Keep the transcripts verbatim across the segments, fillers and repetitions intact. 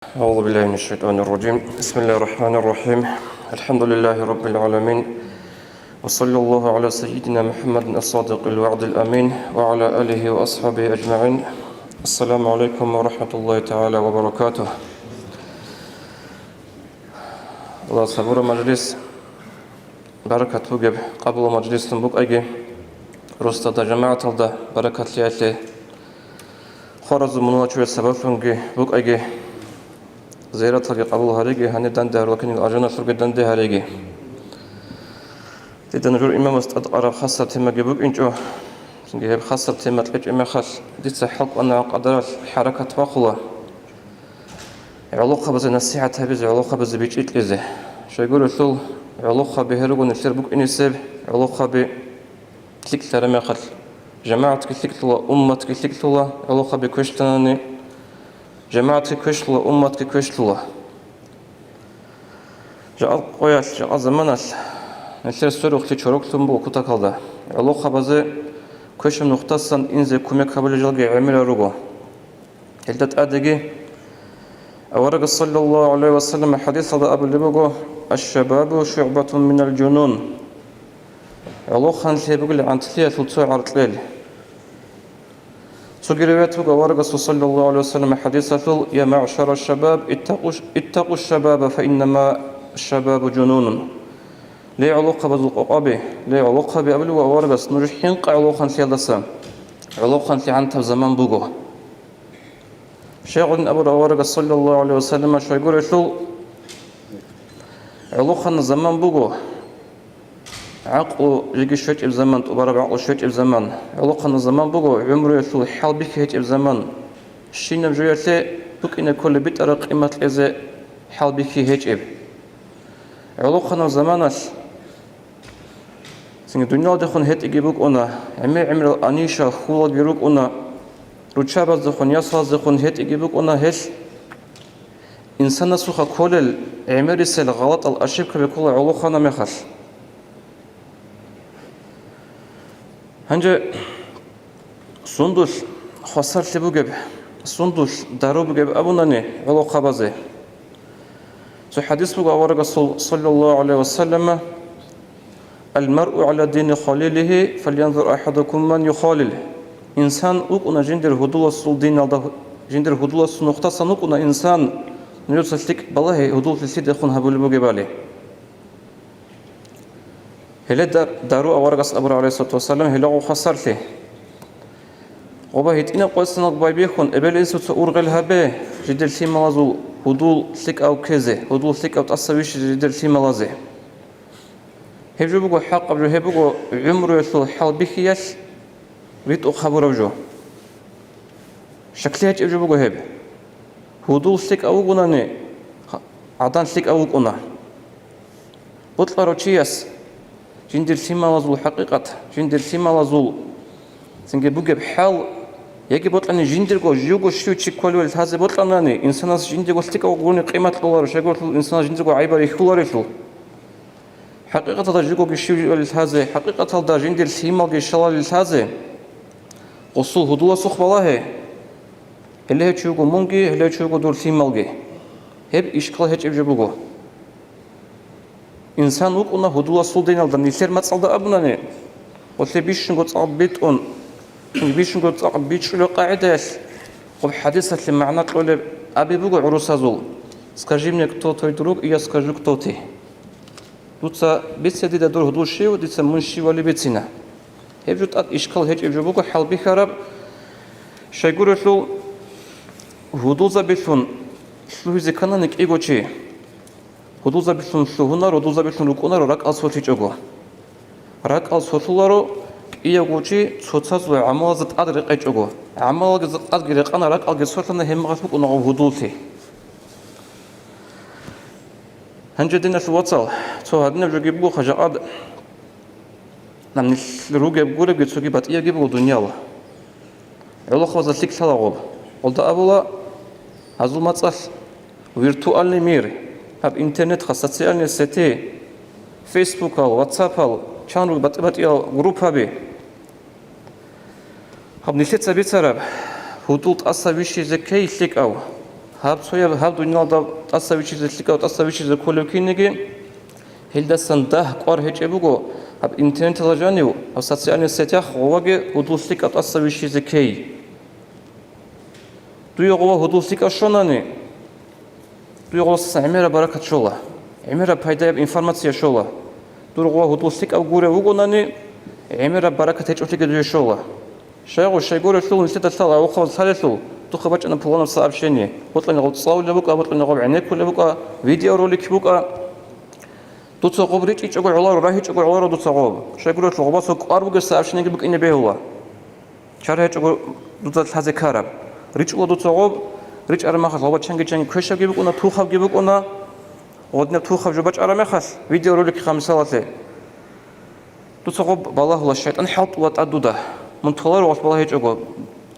أعوذ بالله من الشيطان الرجيم. بسم الله الرحمن الرحيم. الحمد لله رب العالمين. وصلى الله على سيدنا محمد الصادق الوعد الأمين وعلى آله وأصحابه أجمعين. السلام عليكم ورحمة الله تعالى وبركاته. Аллагьас гьабураб мажлис баракат бугеб, къабул мажлислъун букӀаги, росдада жамагӀаталда баракатлъиялъе, хваразул мунагьал чураяс сабаблъунги букӀаги, зияраталги къабул гьариги, гьанир данде гьарулел киналго алжаналъурги данде гьариги. Дида нужер имамас тӀадкъараб хасаб темаги букӀинчӀо, цинги гьеб хасаб тема кьечӀеб мехалъ, дица хӀалкӀванагӀан къадаралъ хӀаракат бахъула. ГӀолохъабазе насихӀат гьабизе, гӀолохъабазе бичӀчӀи кьезе. Щайгурелъул, гӀолохъаби гьел руго нилъер букӀинесеб, гӀолохъаби лъикӀлъараб мехалъ, жамагӀатги лъикӀлъула, умматги лъикӀлъула, гӀолохъаби квешлъанани, жамагӀатги квешлъула, умматги квешлъула. Жакъа къоялъ, жакъа заманалъ нилъер сверухълъи чороклъун буго кутакалда. ГӀолохъабазе квешаб нухдасан инзе кумек гьабулел жалги гӀемерал руго. Гьелда тӀадеги аварагас, саллаллагьу гӀалайгьи ва саллам, хӀадисалда абулеб буго: «Аш-шабабу шугӀбатун минал жунун». ГӀолохъанлъи бугила гӀантлъиялъул цо гӀаркьел. Цоги риваят буго аварагасул, саллаллагьу гӀалайгьи ва саллам, хӀадисалъул: «Я маъшара шабаб, иттакъу, иттакъу шабаба, фа иннама шабабу жунунун». Ле, гӀолохъабазул къокъаби, ле, гӀолохъаби абулев аварагас, нуж хӀинкъа гӀолохъанлъиялдаса, гӀолохъанлъи гӀантаб заман буго. Щайгурелъул абураб аварагас, саллаллагьу гӀалайгьи ва саллам, щайгурелъул, гӀолохъанаб заман буго, гӀакълу жеги щвечӀеб заман, тӀубараб гӀакълу щвечӀеб заман. ГӀолохъанаб заман буго, гӀумруялъул хӀалбихьи гьечӀеб заман. Щинаб жоялъе букӀине кколеб битӀараб къимат кьезе хӀалбихьи гьечӀеб. ГӀолохъанаб заманалъ Цинги дуниялдехун гьетӀиги букӀуна, гӀемер-гӀемерал аниша, хьулалги рукӀуна, руччабаздехун, ясалаздехун гьетӀиги букӀуна гьелъ. Инсанасухъа кколел гӀемерисел гъалатӀал, ошибкаби ккола гӀолохъанаб мехалъ. Гьанже Сундулъ хвасарлъи бугеб, сундулъ дару бугеб абунани гӀолохъабазе. Цо хӀадис буго аварагасул, саллаллагьу гӀалайгьи ва саллама: «Ал-маръу гӀала дини халилигьи, фалянзур ахӀадукум ман юхалил». Инсан вукӀуна жиндир гьудуласул диналда, жиндир гьудуласул нухдасан вукӀуна инсан, нужеца лъикӀ балагье гьудуллъи лъидехун гьабулеб бугебали. Гьеле дар-, дару аварагас абура, гӀалайгьиссалату вассалам, гьелаго хвасарлъи. Къоба гьитӀинаб къоясаналъ байбихьун, эбел-инсуца ургъел гьабе, жидер лъималазул гьудул лъикӀав ккезе, гьудул лъикӀав тӀаса вищизе жидер лъималазе. Гьеб жо буго хӀакъаб жо, гьеб буго гӀумруялъул хӀалбихьиялъ ритӀухъ гьабураб жо. Щаклъи гьечӀеб жо буго гьеб. Гьудул лъикӀав вугонани, гӀадан лъикӀав вукӀуна. Бокьарав чияс жиндир лъималазул хӀакъикъат, жиндир лъималазул цинги бугеб хӀал, яги бокьани жиндирго, живго щив чи кколевали лъазе бокьанани, инсанас жиндирго лъикӀав гурони къимат кьоларо, щайгурелъул инсанас жиндирго гӀайбал рихьуларелъул. ХӀакъикъаталда живгоги щив живали лъазе, хӀакъикъаталда жиндир лъималги щалали лъазе, гъусул гьудуласухъ балагье. Гьеле гьев чи вуго мунги, гьеле гьев чи вуго дур лъималги. Гьеб ишкал гьечӀеб жо буго. Инсан вукӀуна гьудуласул диналда, нилъер мацӀалда абунани, гъолъе бищунго цӀакъ битӀун, бищунго цӀакъ бичӀчӀулеб къагӀидаялъ, гъоб хӀадисалъе магӀна кьолеб аби буго гӀурусазул: «Скажи мне, кто твой друг, и я скажу, кто ты». Дуца бице дида дур гьудул щив, дица мун щивали бицина. Гьеб жо тӀад ишкал гьечӀеб жо буго хӀалбихьараб, щайгурелъул гьудулзабилъун лъугьизе кканани кӀиго чи. Гьудулзабилъун лъугьунаро, гьудулзабилъун рукӀунаро ракӀал солъичӀого. РакӀал солъуларо кӀиявго чи цоцазул гӀамалазда тӀад рекъечӀого. ГӀамалазда тӀадги рекъана, ракӀалги солъана, гьеб мехалъ букӀуна гьудуллъи. Гьанже, диналъул вацал, цо гьадинаб жоги буго хъажакъад. Нилъ ругеб гуребги цоги батӀиябги буго дуниял. ГӀолохъабазда лъикӀ лъалагъуб. Гъолда абула гьазул мацӀалъ: виртуальный мир, гьаб интернетха, социальные сети, фейсбукал, ватсапал, чан руго батӀи-батӀиял группаби. Гьаб нилъеца бицараб, гьудул тӀаса вищизе ккей лъикӀав. Гьаб цояб гьаб дуниялда тӀаса виччизе, лъикӀав тӀаса виччизе кколев кинниги, гьелдасан дагь кӀвар гьечӀеб буго, гьаб интернеталда жанив, гьаб социальный сетях гъоваги гьудул лъикӀав тӀаса виччизе ккей. Дуе гъова гьудул лъикӀав щонани, дуе гъовасасан гӀемераб баракат щола, гӀемераб пайдаяб информация щола. Дур гъова гьудул лъикӀав гурев вугонани, гӀемераб баракат гьечӀолъиги дуе щола. Щайгу, щайгурелъул нилъеда лъала, авухъав лъалелъул, духъа бачӀана пуланаб сообщение, бокьани гъоб цӀалулеб букӀа, бокьани гъоб гӀенеккулеб букӀа, видеоролик букӀа. Дуца гъоб ричӀичӀого гӀоларо, рагьичӀого гӀоларо дуца гъоб. Щайгурелъул гъобасул кӀвар бугеб сообщениеги букӀине бегьула. Чара гьечӀого дуда лъазе ккараб. РичӀула дуца гъоб, ричӀараб махалъ гъоба чанги-чанги квешабги букӀуна, тухабги букӀуна. Гъодинаб тухаб жо бачӀараб мехалъ, видеоролик хъа мисалалъе. Дуца гъоб балагьула, шайтӀан хӀалтӀула тӀад дуда. Мун толаро гъолъ балагьичӀого.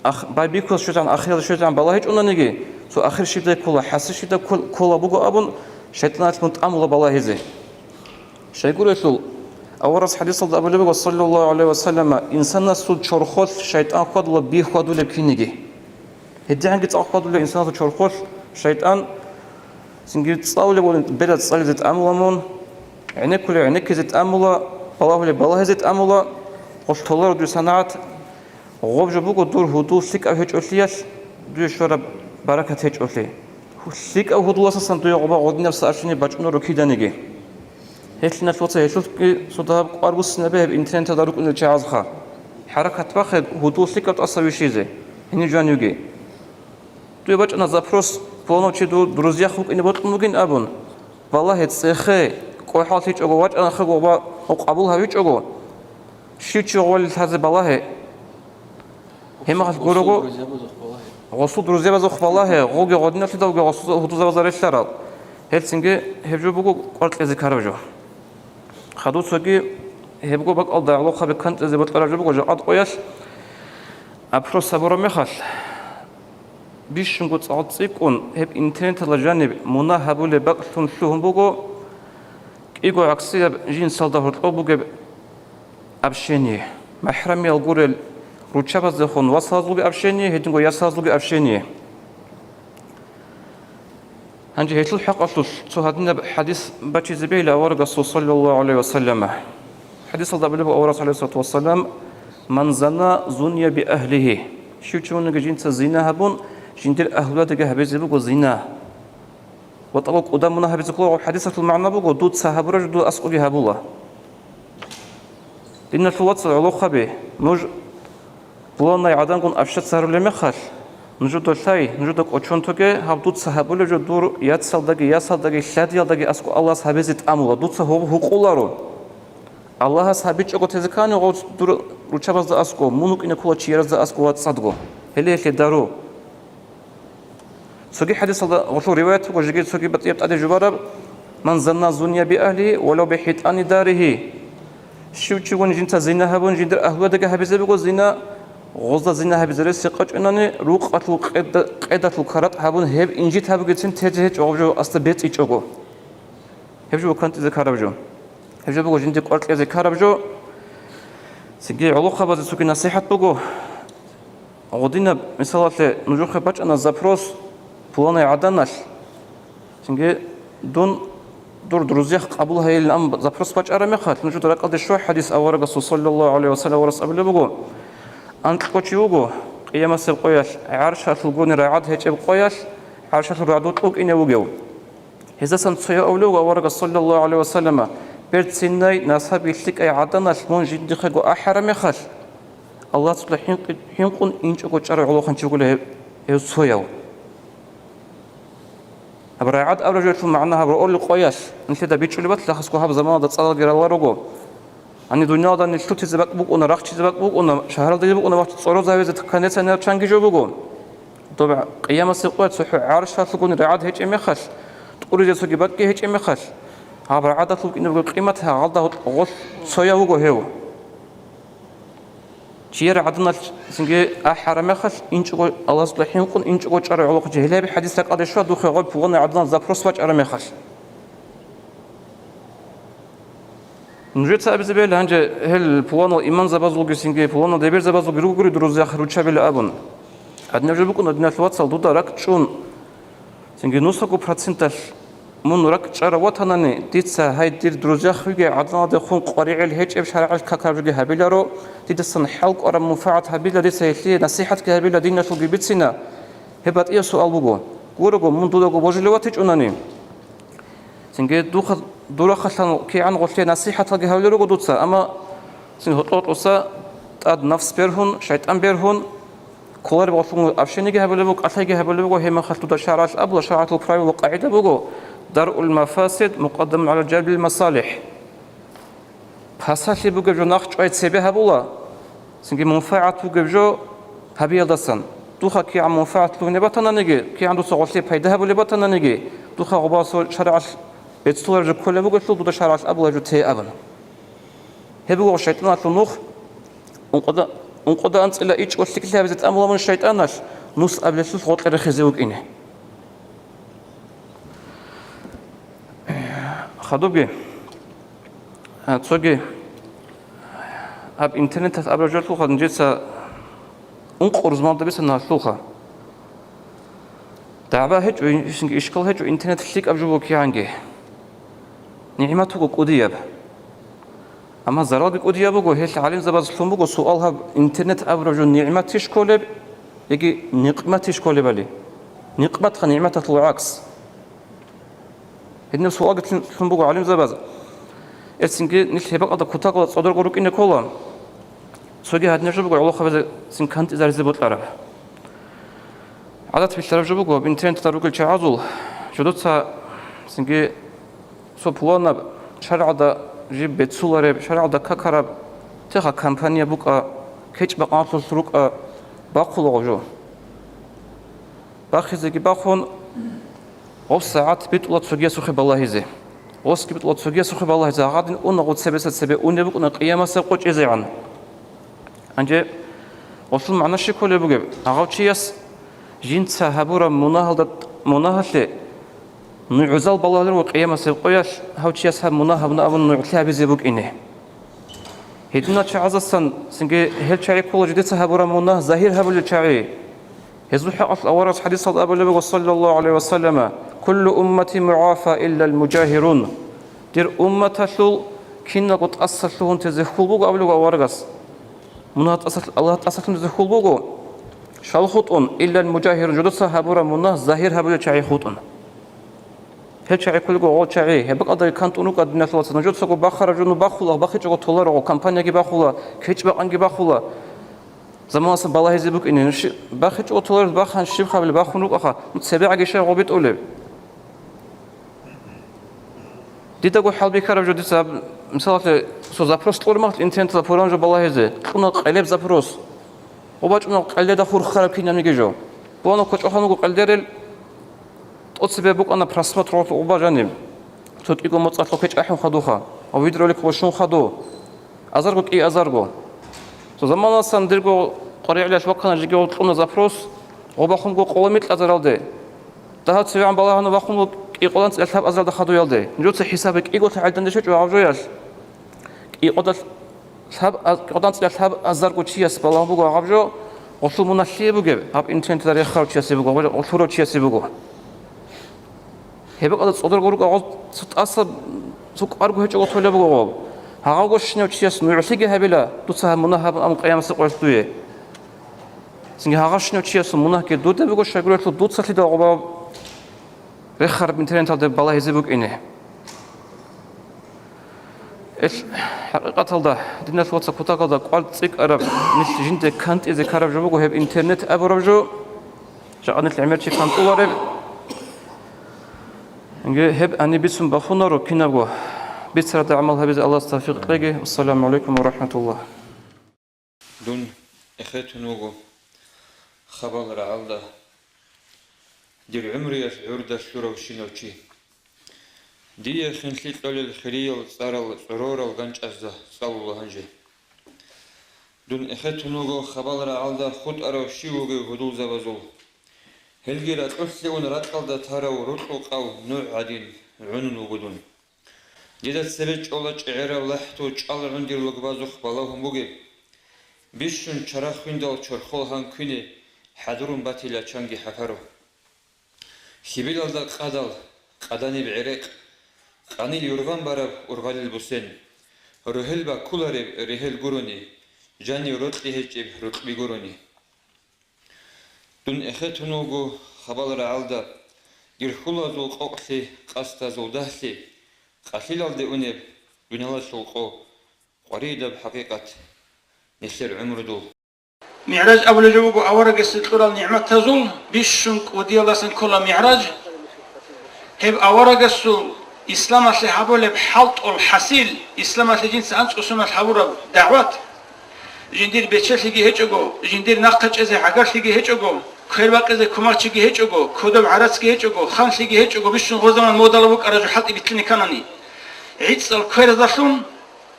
Ах-, байбихьулас щвезегӀан, ахиралда щвезегӀан балагьичӀунаниги, цо ахир щибдай ккола, хӀасил щибдай ккол-, ккола буго абун, шайтӀаналъ мун тӀамула балагьизе. Щайгурелъул, аварагас хӀадисалда абулеб буго, саллаллагьу гӀалайгьи ва саллама, инсанасул чорхолъ шайтӀан хьвадула би хьвадулеб кинниги. ГьедигӀанги цӀакъ хьвадулев инсанасул чорхолъ шайтӀан, цинги цӀалулеб гьечӀин, бера цӀализе тӀамула мун, гӀенеккулев гӀенеккизе тӀамула, балагьулеб балагьизе тӀамула, гъолъ толаро дуе санагӀат, гъоб жо буго дур гьудул лъикӀав гьечӀолъиялъ дуе щвараб баракат гьечӀолъи. ЛъикӀав гьудуласасан дуе гъоба гъодинаб сообщение бачӀунаро киданиги. Гьелъиналъ, вацал, гьелъулъги цо дагьаб кӀвар буссинабе гьеб интернеталда рукӀунел чагӀазха. ХӀаракат бахъе гьудул лъикӀав тӀаса вищизе, гьенив жанивги. Дуе бачӀана запрос, пуланав чи дур друзьях вукӀине бокьун вугин абун. Балагье, цӀехе, кӀвахӀаллъичӀого вачӀанахъего ва къабул гьавичӀого, щив чи гъолел лъазе балагье. Гьеб мехалъ гурого, гъосул друзьябазухъ балагье, гъоги гъодинавлъидалги гъосул гьудузабазда релълъарал. Гьелцинги гьеб жо буго кӀвар кьезе ккараб жо. Хадуцаги гьебго бакӀалда гӀолохъаби кантӀизе бокьараб жо буго жакъа къоялъ. Опрос гьабураб мехалъ, бищунго цӀакъ цӀикӀкӀун гьеб интернеталда жаниб мунагь гьабулеб бакӀлъун лъугьун буго, кӀиго гӀаксияб жинсалда гьоркьоб бугеб общение, махӀрамиял гурел руччабаздехун васалазулги общение, гьединго ясалазулги общение. Гьанже гьелъул хӀакъалъулъ цо гьадинаб хӀадис бачизе бегьила аварагасул, саллаллагьу гӀалайгьи ва саллама. ХӀадисалда абулеб аварагас, гӀалайгьиссалату вассалам: «Ман зана, зуния би агьлигьи». Щив чи вуниги жинца зина гьабун, жиндир агьлуялдаги гьабизе буго зина. Ва тӀаба кӀуда мунагь гьабизе ккола. ХӀадисалъул магӀна буго, дуца гьабураб жо дуда аскӀоги гьабула. Диналъул вацал, гӀолохъаби, нуж пуланай гӀадангун общаться гьарулеб мехалъ, нужеда лъай, нужеда кӀочон тоге, гьаб дуца гьабулеб жо дур яцалдаги, ясалдаги, лъадиялдаги аскӀо Аллагьас гьабизе тӀамула, дуца гьоб гьукъуларо. Аллагьас гьабичӀого тезе ккани гъов дур руччабазда аскӀо, мун вукӀине ккола чияразда аскӀо ва цӀадго. Гьеле гьелъе дару. Цоги хӀадисалда гъолъул риваят буго, жеги цоги батӀияб тӀаде жубараб: «Ман зана, зуния би агьлигьи, валав би хӀитӀани даригьи». Щив чи вуни жинца зина гьабун, жиндир агьлуялдаги гьабизе буго зина, гъозда зина гьабизе рес гьекъечӀонани, рукъалъул къеда-, къедалъул каратӀ гьабун, гьеб инжит гьабугецин тезе гьечӀо гъоб жо асда бецӀичӀого. Гьеб жо буго кантӀизе ккараб жо. Гьеб жо буго жинде кӀвар кьезе ккараб жо. Цинги гӀолохъабазе цоги насихӀат буго. Гъодинаб, мисалалъе, нужехъе бачӀана запрос пуланай гӀаданалъ. Цинги дун дур друзьях къабул гьайилин, амма запрос бачӀараб мехалъ, нужеда ракӀалде щвай хӀадис аварагасул, саллаллагьу гӀалайгьи ва саллам, аварагас абулеб буго: анкьго чи вуго къиямасеб къоялъ, гӀаршалъулгони рагӀад гьечӀеб къоялъ, гӀаршалъул рагӀдул кьукӀине вугев. Гьездасан цояв абулеб буго аварагас, саллаллагьу гӀалайгьи ва саллама: «Берцинай, насаби лъикӀай гӀаданалъ мун жиндихъего ахӀараб мехалъ, Аллагьасда хӀинкъи-, хӀинкъун инчӀого чӀарав гӀолохъанчи вугила гьев, гьев цояв». Гьаб рагӀад абураб жоялъул магӀна гьаб роъолил къоялъ, нилъеда бичӀчӀулеб батила хасго гьаб заманалда цӀалалги раларуго. Гьаниб дуниялда нилъ лъутизе бакӀ букӀуна, рахчизе бакӀ букӀуна, шагьаралдаги букӀуна вахт цӀорозавизе, канецайнараб чанги жо буго. Доб къиямасеб къоялъ цохӀо гӀаршалъулгун рагӀад гьечӀеб мехалъ, тӀуризе цоги бакӀги гьечӀеб мехалъ, гьаб рагӀадалъул кӀинабго къимат гьалда гъолъ цояв вуго гьев. Чияр гӀаданалъ цинги ахӀараб мехалъ, инчӀого Аллагьасда хӀинкъун, инчӀого чӀарав гӀолохъанчи. Гьеле гьаб хӀадис ракӀалде щва, духе гъой пуланай гӀаданалъ запрос бачӀараб мехалъ. Нужеца абизе бегьила гьанже, гьел пуланал имамзабазулги цинги пуланал дебирзабазулги ругогури друзьях руччабила абун. Гьадинаб жо букӀуна, диналъул вацал, дуда ракӀчӀун, Цинги нусаго проценталъ мун ракӀчӀарав ватанани, дица гьай дир друзьяхъ виги гӀадамалдехун къваригӀел гьечӀеб шаргӀалъ какараб жоги гьабиларо, дидасан хӀалкӀвараб мунфагӀат гьабила, дица гьелъие насихӀатги гьабила, диналъулги бицина. Гьеб батӀияб суал буго. Гурого, мун дудаго божилев ватичӀунани, цинги духа-, дурахъалъан кигӀан гъолъие насихӀаталги гьавулел руго дуца, амма цин гьоркьо-гьоркьоса тӀад нафс бергьун, шайтӀан бергьун, кколареб гъолъун общениеги гьабулеб буго, кӀалъайги гьабулеб буго, гьеб мехалъ дуда шаргӀалъ абула, шаргӀалъул правило, къагӀида буго: даръул мафасид мукъаддамун гӀала жалбил масалихӀ. Пасалъи бугеб жо нахъ чӀвай цебе гьабула, цинги мунфагӀат бугеб жо гьабиялдасан. Духа кигӀан мунфагӀат лъугьине батананиги, кигӀан дуца гъолъие пайда гьабулеб батананиги, духа гъобасо шаргӀалъ беццулареб жо кколеб бугелъул, дуда шаргӀалъ абулеб жо те абуна. Гьеб буго шайтӀаналъул нух, ункъода, ункъода анцӀила ичӀго лъикӀлъи гьабизе тӀамула мун шайтӀаналъ, нус абилелъулъ гъоркье рехизе вукӀине. Хадубги, а, цоги, гьаб интернеталъ абураб жо лъугьа, нижеца ункъо рузмалда бицана лъугьа. ДагӀба гьечӀо, ин-, ишкал гьечӀо, интернет лъикӀаб жо буго кигӀанги. НигӀмат буго кӀудияб. Амма заралги кӀудияб буго, гьелъ гӀалимзабаз лъун буго суал гьаб: интернет абураб жо нигӀматищ кколеб, яги никъматищ кколебали? Никъматха нигӀматалъул гӀакс. Гьединаб суалги лъун буго гӀалимзабаз. Гьелъ цинги нилъ гьеб бакӀалда кутакалда цӀодорго рукӀине ккола. Цоги гьадинаб жо буго гӀолохъабазе цин кантӀизаризе бокьараб. ГӀадат бихьараб жо буго, интернеталда ругел чагӀазул, жодоца цинги цо пуланаб шаргӀалда жиб беццулареб, шаргӀалда какараб теха компания букӀа, кечӀ-бакъаналъулъ рукӀа, бахъулаго жо. Бахизеги бахун, гъоб сагӀат битӀула цогиясухъе балагьизе. Гъосги битӀула цогиясухъе балагьизе, гьагъадин уна гъоб цебеса цебе унеб букӀуна къиямасеб къо чӀезегӀан. Гьанже гъолъул магӀна щиб кколеб бугеб? Гьагъав чияс жинца гьабураб мунагьалда, мунагьалъе нугӀзал балагьулел руго къиямасеб къоялъ, гьав чияс гьаб мунагь гьабуна абун нугӀлъи гьабизе букӀине. Гьединал чагӀаздасан цинги гьел чагӀи ккола жидеца гьабураб мунагь загьир гьабулел чагӀи. Гьезул хӀакъалъулъ аварагас хӀадисалда абулеб буго, саллаллагьу гӀалайгьи ва саллама: «Куллу уммати мугӀафа, иллал мужагьирун». Дир умматалъул киналго тӀасалъугьун тезе хьул буго абулеб буго аварагас. Мунагь тӀасалъ-, Аллагь тӀасалъугьун тезе хьул буго. Щал хутӀун? Иллал мужагьирун, жодоца гьабураб мунагь загьир гьабулел чагӀи хутӀун. Гьел чагӀи кколего гъол чагӀи, гьеб бакӀалдаги кантӀун рукӀа, диналъул вацал, нужецаго бахараб жо бахула, бахичӀого толаро, компанияги бахула, кечӀ-бакъанги бахула. Заманасан балагьизе букӀине, ну, щи-, бахичӀого толареб бахъан щиб хабилеб бахун рукӀаха, ну, цебегӀаги щай гъоб битӀулеб? Дидаго хӀалбихьараб жо дица, мисалалъе, цо запрос кьураб мехалъ интернеталда пуран жо балагьизе, кьуна къелеб запрос. ГъобачӀуна къеледа хурхараб кинабниги жо. Буана кочӀохъан вуго къелдерел, тӀоцебе букӀана просмотр гъорлъ гъоба жаниб. Цо кӀиго моцӀалъ кечӀ ахӀун хадуха, ва видеоролик бошун хаду. Азарго кӀи азарго. Цо заманасан дирго къваригӀелалъ ваккана жеги гъол кьуна запрос, гъобахунго къоло микьазаралде. Дагьаб цевегӀан балагьана вахун вуго кӀикъоялда анцӀила лъабазаралда хадуялде. Нужеца хӀисабе кӀиголъи гӀелдандеш гьечӀо гьаб жоялъ. КӀикъоялда лъаб аз-, кӀикъоялда анцӀила лъабазарго чияс балагьун буго гьаб жо, гъолъул мунагь лъие бугеб? Гьаб интернеталда рехарав чиясе буго, гъолъурав чиясе буго. Гьеб бакӀалда цӀодорго рукӀа гъол цо тӀаса, цо кӀварго гьечӀого толеб буго гъоб. Гьагъавго щинав чияс нугӀлъиги гьабила, дуца гьаб мунагь гьабун абун къиямасеб къоялъ дуе. Цинги гьагъав щинав чиясул мунагьги дуде буго, щайгурелъул дуцалъидал гъоба рехараб интернеталде балагьизе букӀине. Ил, хӀакъикъаталда, диналъул вацал, кутакалда кӀвар цӀикӀкӀараб, нилъ жинде кантӀизе ккараб жо буго гьеб интернет абураб жо. Жакъа нилъ гӀемер чи кантӀулареб. Гьеб гьаниб бицун бахунаро кинабго. Бицарада гӀамал гьабизе Аллагьас тавфикъ кьеги. Ассаламу гӀалайкум ва рахӀматуллагь. Дун эхетун вуго хабал рагӀалда, дир гӀумруялъ гӀурда лъуравщинав чи. Дие хинлъи кьолел хириял цӀарал цӀорорал ганчӀазда цӀалула гьанже. Дун эхетун вуго хабал рагӀалда хутӀарав щив вугев гьудулзабазул. Гьелги ракьулъе ун ракьалда тарав рокьукъав нугӀ гӀадин гӀунун вуго дун. Дида цебе чӀола чӀегӀерав лахӀдул чӀал гӀундир лугбазухъ балагьун бугеб. Бищун чарахъ виндал чорхол гьан квине хӀадурун батила чанги хӀакару. Хьибилалда къадал, къаданиб гӀерекъ, къанил юргъан бараб ургъалил бусен, рогьел баккулареб регьел гурони, жанив рокьи гьечӀеб рукъби гурони. Дун эхетун вуго хабал рагӀалда, гирхьулазул къокълъи, къасдазул дагьлъи, къалъилалде унеб дуниялалъул къо, къваридаб хӀакъикъат нилъер гӀумрудул. МигӀраж абулеб жо буго аварагасде кьурал нигӀматазул бищун кӀудиялдасан ккола мигӀраж. Гьеб аварагасул исламалъе гьабулеб хӀалтӀул хӀасил, исламалъе жинца анцӀго соналъ гьабураб дагӀват, жиндир бечелъиги гьечӀого, жиндир нахъа чӀезе гӀагарлъиги гьечӀого, квер бакъизе кумачиги гьечӀого, кодоб гӀарацги гьечӀого, ханлъиги гьечӀого, бищун гъозаман модала букӀараб жо хӀалтӀи битлъине кканани, гӀицӀал кверазалъун,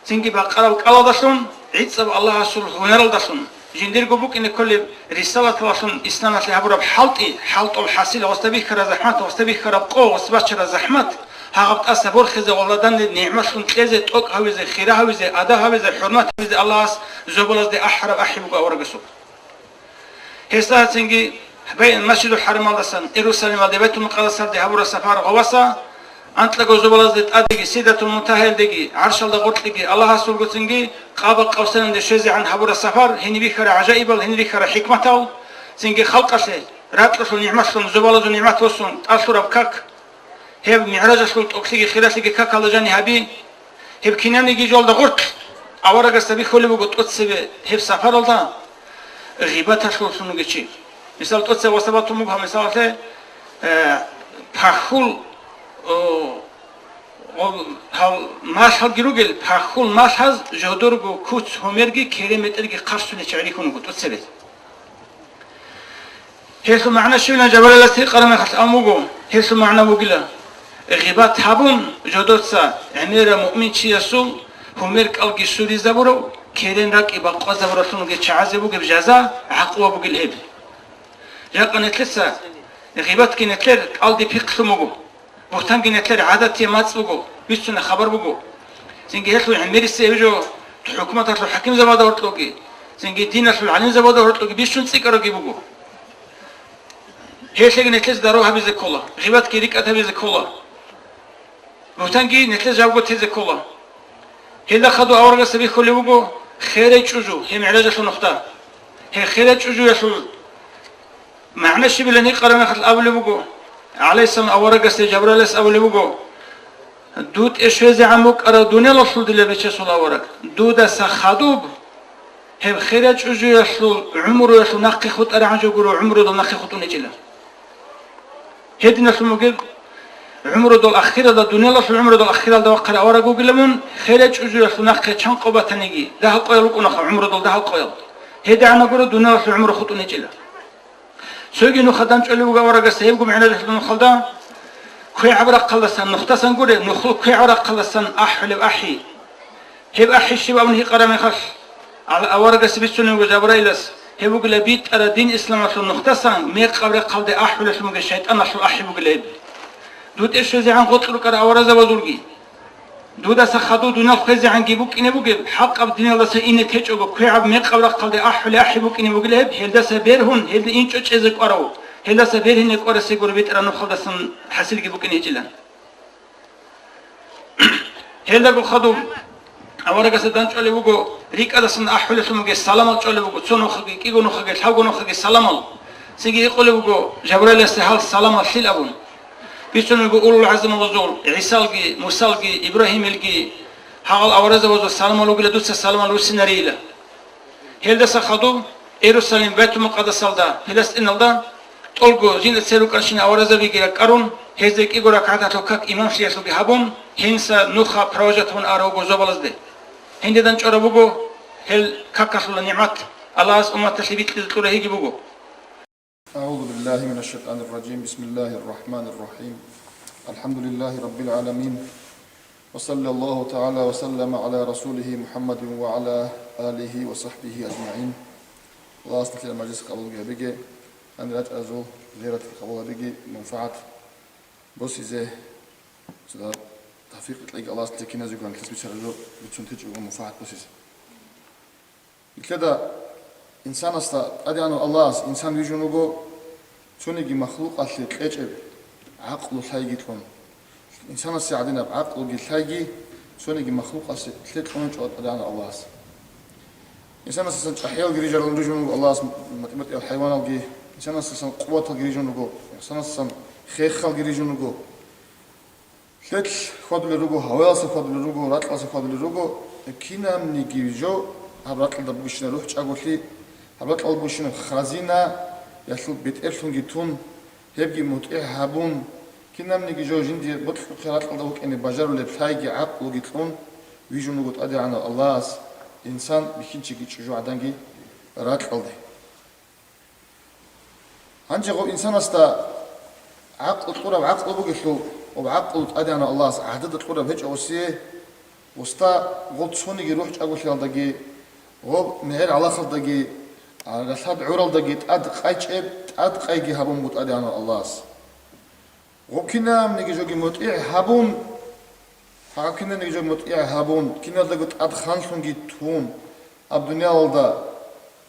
цинги бакъараб кӀалалдалъун, гӀицӀаб Аллагьасул гьунаралдалъун, жиндирго букӀине кколеб рисалаталдалъун исламалъе гьабураб хӀалтӀи, хӀалтӀул хӀасил, гъосда бихьараб захӀмат, гъосда бихьараб къо, гъос бачараб захӀмат, гьагъаб тӀаса борхизе, гъоладанилеб нигӀматлъун кьезе, тӀокӀ гьавизе, хира гьавизе, ада гьавизе, хӀурмат гьавизе Аллагьас зобалазде ахӀараб ахӀи буго аварагасул. Гьесда гьацинги Бай-, Масжидул ХӀарамалдасан Иерусалималде, Байтул Мукъадасалде гьабураб сапар гъоваса, анкьаго зобалазде тӀадеги, Сидратул Мунтагьаялдеги, гӀаршалда гъоркьеги, Аллагьасулгоцинги Къаба Къавсайнде щвезегӀан гьабураб сапар, гьениб бихьараб гӀажаибал, гьениб бихьараб хӀикматал, цинги халкъалъе, ракьалъул нигӀматлъун, зобалазул нигӀмат босун, тӀалъураб как, гьеб мигӀражалъул тӀокӀлъиги хиралъиги какалда жани гьаби. Гьеб кинабниги жоялда гъоркь аварагасда бихьулеб буго тӀоцебе гьеб сапаралда гъибаталъуллъун вугев чи. Мисал, тӀоцебе васабатун буго, мисалалъе, э, пахьул, о, о, гьал малъалги ругел, пахьул малъаз жодорго куц гьумерги керен метрги хъарсулел чи гӀерихьун вуго тӀоцебе. Гьелъул магӀна щибилан Жабраилас гьикъараб мехалъ абун буго, гьелъул магӀна вугила: гъибат гьабун, жодоца гӀемераб муъминчиясул гьумер кӀалги суризабурав, керен ракӀи бакъвазабуралъунги чагӀазе бугеб жаза, гӀакъуба бугила гьеб. Жакъа нилъеца гъибатги нилъер кӀалдиб пихълъун буго. Бугьтанги нилъер гӀадатияб мацӀ буго, бицунеб хабар буго. Цинги гьелъул гӀемерисеб жо хӀукуматалъул хӀакимзабазда гьоркьоги, цинги диналъул гӀалимзабазда гьоркьоги бищун цӀикӀкӀарабги буго. Гьелъеги нилъеца дару гьабизе ккола, гъибатги рикӀкӀад гьабизе ккола, бугьтанги нилъеца жавго тезе ккола. Гьелда хадуб аварагасда бихьулеб буго херай чӀужу, гьеб мигӀражалъул нухда. Гьеб херай чӀужуялъул магӀна щибилан гьикъараб мехалъ абулеб буго, гӀалайгьиссалам аварагасде Жабраилас абулеб буго: «ДутӀе щвезегӀан букӀараб дуниялалъул, дила бечесул авараг, дудаса хадуб гьеб херай чӀужуялъул гӀумруялъул нахъе хутӀарагӀан жо гуро гӀумрудул нахъе хутӀун гьечӀила». Гьединалъун бугеб гӀумрудул ахиралда, дуниялалъул гӀумрудул ахиралда вахъарав авараг вугилан мун, херай чӀужуялъул нахъе чан къо батаниги, дагьал къоял рукӀунаха гӀумрудул дагьал къоял. ГьедигӀанна гуро дуниялалъул гӀумру хутӀун гьечӀила. Цоги нуха данчӀолеб буго аварагасда гьебго мигӀражалъул нухалда, квегӀаб рахъалдасан, нухдасан гуре, нухлу квегӀаб рахъалдасан ахӀулеб ахӀи. Гьеб ахӀи щиб абун гьикъараб мехалъ, гьал аварагасе бицунеб буго Жабраилас, гьеб бугила битӀараб дин исламалъул нухдасан мекъаб рахъалде ахӀулелъун бугеб шайтӀаналъул ахӀи бугила гьеб. ДутӀе щвезегӀан гъоркь рукӀарал аварагзабазулги, дудаса хадуб дуниял хвезегӀанги букӀине бугеб, хӀакъаб диналдаса ине течӀого, квегӀаб мекъаб рахъалде ахӀулеб ахӀи букӀине бугила гьеб, гьелдаса бергьун, гьелда инчӀо чӀезе кӀварав, гьелдаса бергьине кӀварасе гуро битӀараб нухалдасан хӀасилги букӀине гьечӀилан. Гьелдаго хадуб аварагасда данчӀолеб буго, рикӀкӀадасан ахӀулелъун бугеб саламал чӀолеб буго, цо нухаги, кӀиго нухаги, лъабго нухаги саламал. Цинги гьикъулеб буго Жабраиласда гьал саламал лъил абун. Бицунеб буго улул гӀазмалазул, ГӀисалги, Мусалги, Ибрагьимилги, гьагъал аварагзабазул саламал ругила дуца саламал руссинарейила. Гьелдаса хадуб Иерусалим, Байтул-Мукъадасалда, Палестиналда, тӀолго жинда цере рукӀанщинал аварагзабиги ракӀарун, гьезда кӀиго ракагӀаталъул как имамлъиялъулги гьабун, гьениса нуха провожатун арав вуго зобалазде. Гьенде данчӀвараб буго гьел какалъула нигӀмат, Аллагьас умматалъе бикьизе кьураб гьеги буго. أعوذ بالله من الشيطان الرجيم. بسم الله الرحمن الرحيم. الحمد لله رب العالمين. وصلى الله تعالى وسلم على رسوله محمد وعلى آله وصحبه أجمعين. Аллагьас нилъер мажлис къабул гьабиги, гьанир рачӀарал зиярат къабул гьабиги, манфагӀат босизе, цо тавфикъ кьеги Аллагьас нилъер киназего нилъеца бицараб жо бицун течӀого манфагӀат босизе. Нилъеда инсанасда ТӀадегӀанав Аллагьас инсан вижун вуго, цониги махлукъалъе кьечӀеб, гӀакълу лъайги кьун. Инсанасе гӀадинаб гӀакълуги лъайги цониги махлукъасе лъе кьуначӀо ТӀадегӀанав Аллагьас. Инсанасасан чӀахӀиялги рижарун рижун руго Аллагьас, матӀи-матӀиял хӀайваналги, инсанасасан къуваталги рижун руго, инсанасасан хехалги рижун руго. Лъелъ хьвадулел руго, гьаваялъа хьвадулел руго, ракьалъа хьвадулел руго, кинабниги жо гьаб ракьалда бугищинаб рухӀ чӀаголъи, гьаб ракьалда бугищинаб хазина, ялъул бетӀерлъунги тун, гьебги мутӀигӀ гьабун, кинабниги жо жиндие бокьухъе ракьалда вукӀине бажарулеб лъайги гӀакълуги кьун вижун вуго ТӀадегӀанав Аллагьас инсан бихьинчиги чӀужугӀаданги ракьалде. Гьанже гъов инсанасда гӀакълу кьураб гӀакълу бугелъул, гъоб гӀакълу ТӀадегӀанав Аллагьас гӀадада кьураб гьечӀо гъосие, гъосда гъоб цониги рухӀ чӀаголъиялдаги, гъоб мегӀер гӀалахалдаги, а, ралъад гӀуралдаги тӀад къайчӀеб, тӀад къайги гьабун буго ТӀадегӀанав Аллагьас. Гъоб кинабниги жоги мутӀигӀ гьабун, гьаб кинабниги жо мутӀигӀ гьабун, киналдаго тӀад ханлъунги тун, гьаб дуниялалда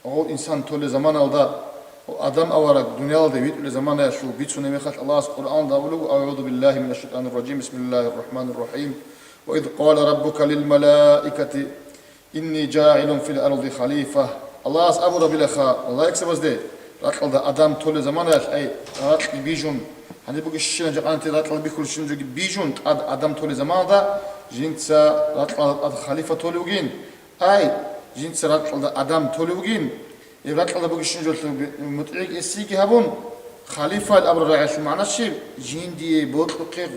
гъов инсан толеб заманалда, гъов Адам авараг дуниялалде витӀулеб заманаялъул бицунеб мехалъ Аллагьас Къуръаналда абулеб: «أعوذ بالله من الشيطان الرجيم، بسم الله الرحمن الرحيم. وإذ قال ربك للملائكة إني جاعل في الأرض خليفة». Аллагьас абурабилаха малаикзабазде, ракьалда Адам толеб заманаялъ, ай, ракьги бижун, гьаниб бугебщинаб жакъа нилъеда ракьалда бихьулебщинаб жоги бижун, тӀад Адам толеб заманалда жинца ракьалда тӀад халифа толев вугин, ай, жинца ракьалда Адам толев вугин, гьеб ракьалда бугебщинаб жолъун мутӀигӀги эсиги гьабун, халифа абураб рагӀиялъул магӀна щиб? Жиндие бокьухъе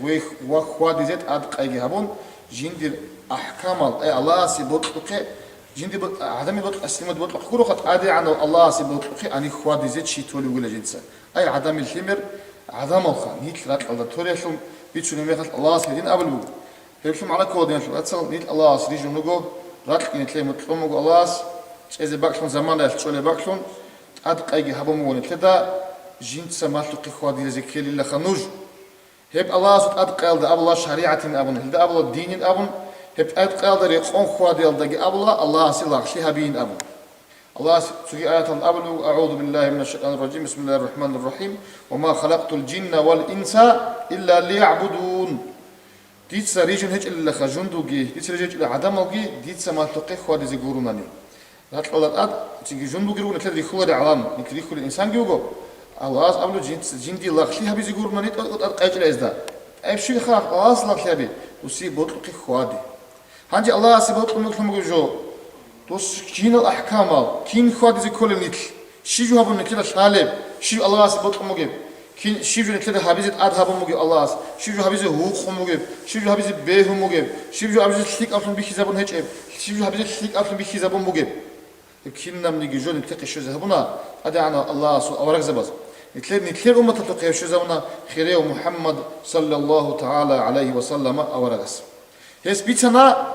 ва хьвадизе тӀад къайги гьабун, жиндир ахӀкамал, ай, Аллагьасе бокьухъе, жиндир бо-, гӀадамил бокьухъе, лъимер бокьухъе гуроха, ТӀадегӀанав Аллагьасе бокьухъе гьаниб хьвадизе чи толев вугила жинца. Ай, гӀадамил лъимер гӀадамалха, нилъ ракьалда толеялъул бицунеб мехалъ Аллагьас гьедин абулеб буго. Гьелъул магӀна ккола, диналъул вацал, нилъ Аллагьас рижун руго, ракьги нилъее мутӀигӀлъун буго Аллагьас, чӀезе бакӀлъун, заманаялъ чӀолеб бакӀлъун, тӀад къайги гьабун буго нилъеда, жинца малъухъе хьвадизе ккелилаха нуж. Гьеб Аллагьасул тӀад къайалда абула шаригӀатин абун, гьелда абула динин абун, гьеб тӀад къайалда рекъон хьвадиялдаги абула Аллагьасе лагълъи гьабиин абун. Аллагьас цоги аяталда абулеб буго: «أعوذ بالله من الشيطان الرجيم، بسم الله الرحمن الرحيم، وما خلقت الجن والإنس إلا ليعبدون». Дица рижун гьечӀелилаха жундулги, дица рижун гьечӀела гӀадамалги, дица малъухъе хьвадизе гурунани. Ракьалда тӀад, цинги жундулги руго нилъер рихьуларел гӀалам, нилъ рихьулел инсанги вуго. Аллагьас абулеб, жинц-, жинди лагълъи гьабизе гурунани тӀад, тӀад къайчӀила гьезда. ТӀайиб щибха Аллагьас лагълъи гьаби? Гьесие бокьухъе хьвади. Гьанже Аллагьасе бокьун бугелъун бугеб жо. Дос кинал ахӀкамал, кин хьвадизе кколел нилъ? Щиб жо гьабун нилъеда лъалеб? Щиб Аллагьасе бокьун бугеб? Кин, щиб жо нилъеда гьабизе тӀад гьабун бугеб Аллагьас? Щиб жо гьабизе гьукъун бугеб? Щиб жо гьабизе бегьун бугеб? Щиб жо гьабизе лъикӀаблъун бихьизабун гьечӀеб? Щиб жо гьабизе лъикӀаблъун бихьизабун бугеб? Гьеб кинабниги жо нилъехъе щвезабуна ТӀадегӀанав Аллагьасул аварагзабаз. Нилъер, нилъер умматалъухъе гьеб щвезабуна хирияв МухӀаммад, саллаллагьу тагӀала гӀалайгьи ва саллама, аварагас. Гьес бицана,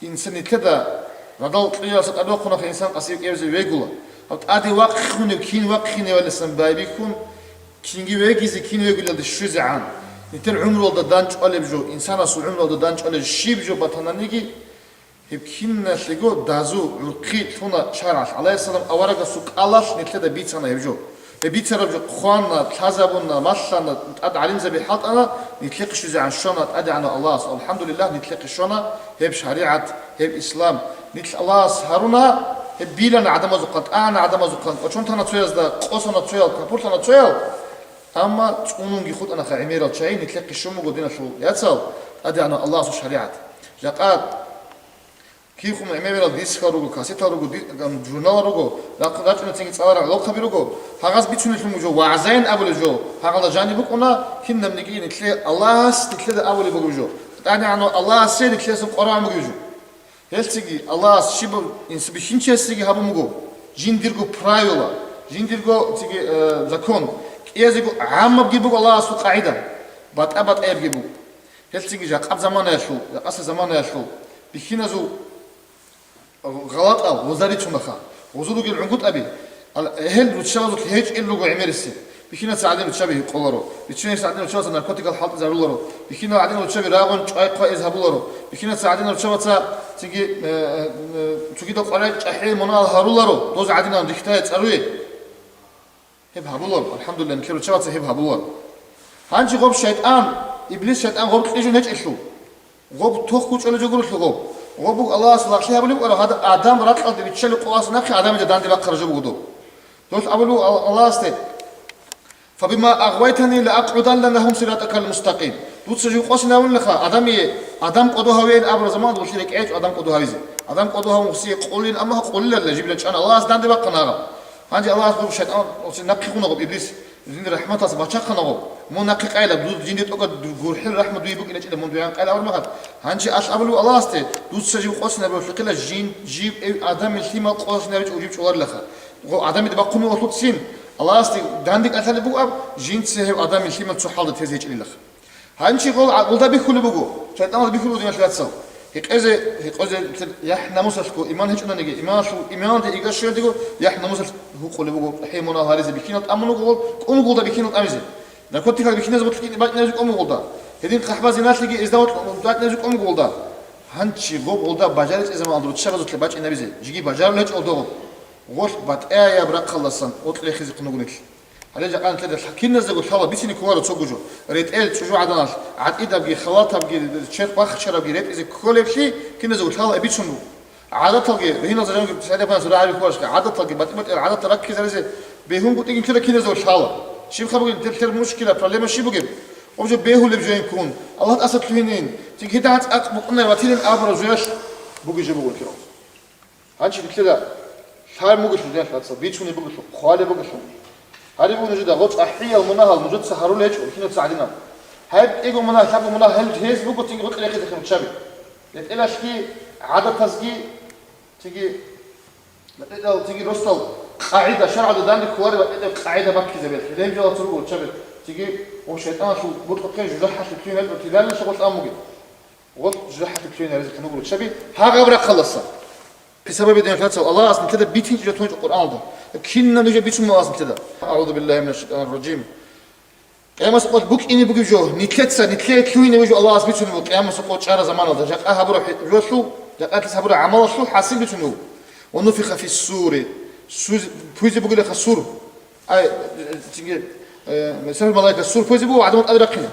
инсан нилъеда радал кьиялъа тӀадвахъунаха инсан къасив кӀевзе вегула. Гьаб тӀаде вахъинев, кин вахъиневалисан байбихьун, кинги вегизе, кин вегулелде щвезегӀан. Нилъер гӀумруялда данчӀвалеб жо, инсанасул гӀумруялда данчӀвалеб щиб жо батананиги, гьеб киналъего дазу, гӀурхъи лъуна шаргӀалъ, гӀалайгьиссалам аварагасул кӀалалъ нилъеда бицана гьеб жо. Гьеб бицараб жо хъвана, лъазабуна, малъана, тӀад гӀалимзаби хӀалтӀана, нилъехъе щвезегӀан щвана ТӀадегӀанав Аллагьас. АлхӀамдулиллагь, нилъехъе щвана гьеб шаригӀат, гьеб ислам. Нилъ Аллагьас гьаруна, гьеб билана гӀадамазухъан, тӀагӀана гӀадамазухъан, кӀочон тана цоязда, къосана цоял, капурлъана цоял. Амма цӀунунги хутӀанаха гӀемерал чагӀи, нилъехъе щун буго, диналъул яцал, ТӀадегӀанав Аллагьасул шаригӀат. Жакъа Кибхъун гӀемерал дискал руго, кассетал руго, ди-, ам, журналал руго, рахъ-, рачӀуна цинги цӀаларал гӀолохъаби руго. Гьагъаз бицунелъун буго жо, вагӀзайин абулеб жо. Гьагъалда жаниб букӀуна, кинабниги нилъе Аллагьас нилъеда абулеб бугеб жо. ТӀадегӀанав Аллагьасе нилъесан къваригӀун бугеб жо. Гьелцинги Аллагьас щибаб инс-, бихьинчиясеги гьабун буго, жиндирго правила, жиндирго цинги, э, закон. КӀиязего гӀаммабги буго Аллагьасул къагӀида, батӀа-батӀаябги буго. Гьелцинги жакъаб заманаялъул, жакъасеб заманаялъул бихьиназул гъалатӀал гъоза рицунаха. Гъозу ругел гӀунгутӀаби, ал-, гьел руччабазулъ гьечӀел руго гӀемерисеб. Бихьинаца гӀадин руччаби гьикъоларо. Бихьинаца гӀадин руччабаца наркотикал хӀалтӀизаруларо. Бихьинал гӀадин руччаби рагъун чӀвай-хъвай эз гьабуларо. Бихьинаца гӀадин руччабаца цинги, э, э, цогидал къваригӀел чӀахӀиял мунагьал гьаруларо, доз гӀадинан рихьдае цӀаруе. Гьеб гьабуларо, алхӀамдулиллагь, нилъер руччабаца гьеб гьабуларо. Гьанже гъоб шайтӀан, Иблис шайтӀан гъоб кьижун гьечӀелъул, гъоб тохкучӀолеб жо гурелъул гъоб. Гъоб буго Аллагьас лагълъи гьабулеб букӀараб гьадаб Адам ракьалде биччалеб къоялъ нахъе Адамида данде бахъараб жо буго доб. Дос абулеб Ал-, Аллагьасде: «Фабима агъвайтани лаакъгӀуданна лагьум сиратакал мустакъим». Дуца жив къосинавунилаха Адамие, Адам кӀодо гьавеян абураб заман, дулъи рекӀечӀо Адам кӀодо гьавизе. Адам кӀодо гьавун гъосие къулин, амма къулилалла жибилан чӀана, Аллагьас данде бахъана гьаб. Гьанже Аллагьас гъоб шайтӀан гъосие нахъе хун гъоб Иблис. Жинда рахӀматалъ бачахъана гъоб, мун нахъе къайла, дур жинде тӀокӀаб гурхӀел рахӀмат дуе букӀиначӀила мун дугӀан къайла абураб мехалъ. Гьанже алъ абулев Аллагьасде, дуца жив къосинабураб лъикъила жин, жив эв Адамил лъимал къосинабичӀого жив чӀоларилаха. Гъо Адамида бахъун вугьалъуцин, Аллагьасде данде кӀалъалеб бугеб, жинца гьев Адамил лъимал цо хӀалда тезе гьечӀилилаха. Гьанчи гъол гӀакълуда бихьулеб буго, шайтӀаналда бихьулеб буго, диналъ вацал. Гьекъезе, гьекъезе яхӀ-намусалъго иман гьечӀонаниги, иманалъул, иманалде игар щвелдего яхӀ-намусалъ гьукъулеб буго, хӀей мунагь гьаризе бихьинал тӀамун вуго гъол, кӀун гъолда бихьинал тӀамизе. Наркотикал бихьиназе гъоркье бачӀиназе кӀун вуго гъолда. Гьедин хъахӀбазе налъиги эзда гъоркь бачӀиназе кӀун вуго гъолда. Гьанчи гъоб гъолда бажаричӀезабан алда руччабазулъе бачӀинабизе, жиги бажарулел гьечӀо гъоб. Гъолъ батӀияб рахъалдасан гъоркь рехизе хъун вуго нилъ. Гьале жакъа нилъеда киназего лъала бицине кколаро цого жо. РетӀел чӀужугӀаданалъ гӀатӀидабги, халатабги, черх бахчарабги ретӀизе кколеблъи киназего лъала бицун буго. ГӀадаталги, ригьинал жанивги садабанас рагӀаби кколашха, гӀадаталги, батӀи-батӀиял гӀадатал раккизаризе бегьунгутӀиги нилъеда киназего лъала. Щибха бугеб нилъер мушкила, проблема щиб бугеб? Гъоб жо бегьулеб жоян ккун, Аллагь тӀаса лъугьинин, цинги гьедигӀан цӀакъ букӀунай ватилин абураб жоялъ бугеб жо буго ккела. Гьанчи нилъеда лъай мугелъул, диналъ вацал, бицунеб бугелъул, хъвалеб бугелъул. Гьариб буго нужеда, гъоцӀ ахӀиял мунагьал нужеца гьарулел гьечӀо, кинаца гӀадинаб. Гьеб кӀиго мунагь, лъабго мунагь гьел гьез буго цинги гъоркье рехизе хъинчаби. РетӀелалъги, гӀадатазги, цинги, батӀетӀал, цинги росдал къагӀида, шаргӀалда данде кколареб батӀетӀал къагӀида баккизабе, гьеб жалаца руго гъоркьаби. Цинги гъоб шайтӀаналъул бутӀрухъе жужахӀалъув лъугьиналъул тилалилъа гъолъ амуги. Гъолъ жужахӀалъув лъугьинаризе хъун вуго руччаби гьагъаб рахъалдаса. ХӀисаб гьабе, диналъ вацал, Аллагьас нилъеда битинчӀеб жо тунчӀо Къуръаналда. Кинаб нуж бицун Аллагьас нилъеда? АгӀузу биллагьи минаш шайтӀанир ражим. Къиямасеб къо букӀине бугеб жо, нилъеца, нилъее лъугьине бугеб жо Аллагьас бицунеб буго Къиямасеб къо чӀараб заманалда, жакъа гьабураб хӀи-, жоялъул, жакъа нилъеца гьабураб гӀамалалъул хӀасил бицунеб буго. Ва нуфиха фиссури, суз-, пуйзе бугелаха сур. Ай, цинги, э, сахӀул малаика сур пуйзе буго гӀадамал тӀаде рахъине.